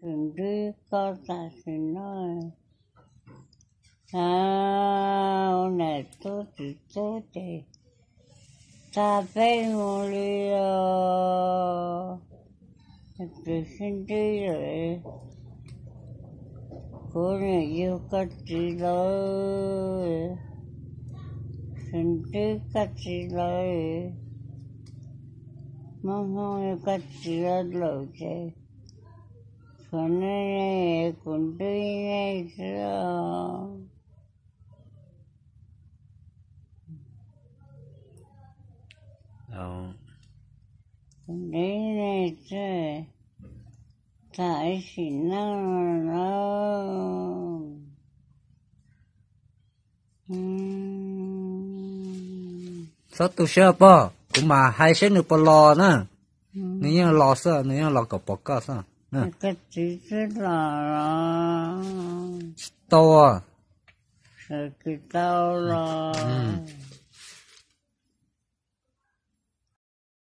Tus Nrib koj tam sim no, a, ua niam tub txiv tub ces tag peb mus li os. Tus Xib Nrib lawm, kuv niam yug koj txiv lawm, Xib Nrib koj txiv lawm, Hmoob Hmoob yug koj txiv lawm ces tshuav nej, kuv Nrib nej xwb os. Kuv Nrib nej xwb, tag ib sim neej no. Txhob tu siab pog, kuv mam hais seb nws puas los na. Nws yeej los xwb, nws yeej los kom pom koj xwb. Koj txiv twb los los? Tsis tau. Sawv tsis tau los?